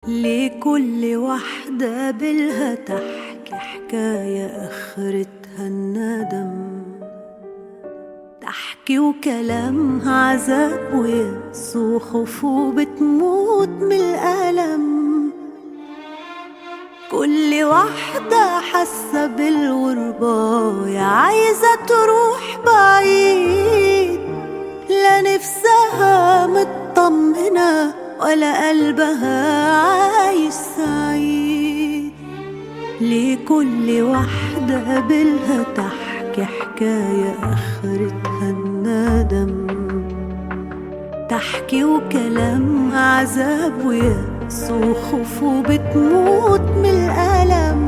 لكل واحدة بالها تحكي حكاية آخرتها الندم، تحكي وكلامها عذاب ويأس وخوف وبتموت من الألم. كل واحدة حاسة بالغربة يا عايزة تروح بعيد، لا نفسها مطمنة ولا قلبها عايش سعيد. لكل واحدة قابلها تحكي حكاية آخرتها الندم، تحكي وكلامها عذاب ويأس وخوف وبتموت من الألم.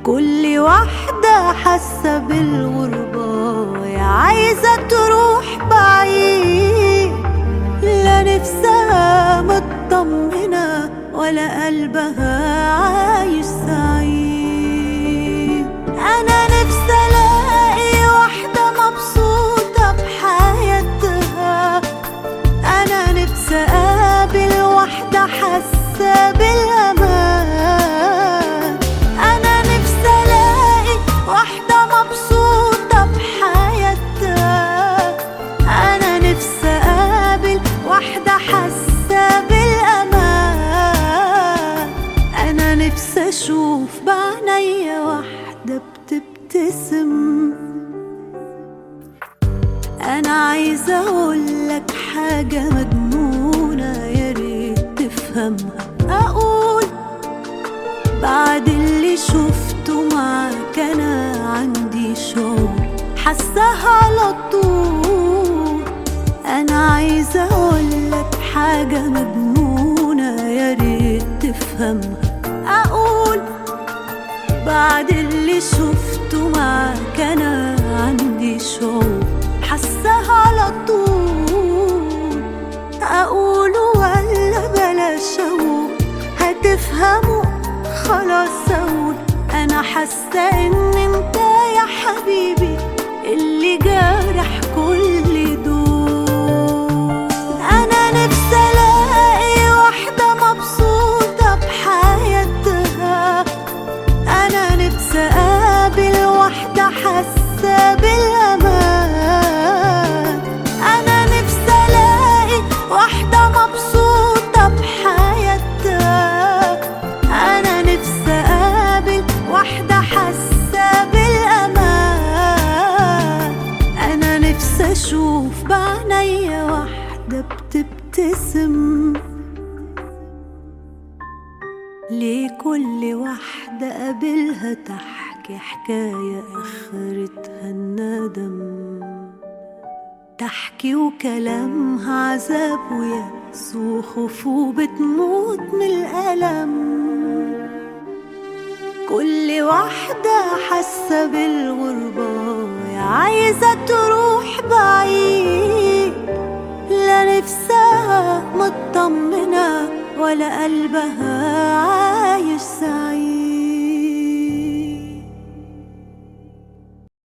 كل واحدة حاسة بالغربة يا عايزة تروح بعيد، لا نفسها مطمنة ولا قلبها عايش سعيد. أنا نفسي ألاقي واحدة مبسوطة بحياتها، أنا نفسي أقابل واحدة حاسة بالأمان، أنا نفسي ألاقي واحدة مبسوطة بحياتها، أنا نفسي أقابل واحدة حاسة بالأمان، أنا نفسي أشوف بعينيا واحدة بتبتسم. أنا عايزة أقولك حاجة مجنونة يا ريت تفهمها، أقول بعد اللي شفته معاك أنا عندي شعور حاساها على طول. أنا عايزة أقولك حاجة مجنونة يا ريت تفهمها، أقول بعد اللي شفته معاك أنا عندي شعور حاساها على طول. أقول ولا بلاش أقول هتفهموا خلاص، أقول أنا حاسة إن أنت يا حبيبي اللي جارح كل دول. أنا نفسي ألاقي واحدة مبسوطة بحياتها، أنا نفسي أقابل واحدة حاسة بالأمان، أنا نفسي ألاقي واحدة مبسوطة بحياتها، أنا نفسي أقابل واحدة حاسة بالأمان، أنا نفسي أشوف بعينيا واحدة بتبتسم. لكل واحدة قابلها تحكي حكاية آخرتها الندم، تحكي وكلامها عذاب ويأس وخوف وبتموت من الألم. كل واحدة حاسة بالغربة يا عايزة تروح بعيد، لا نفسها مطمنة ولا قلبها عايش سعيد.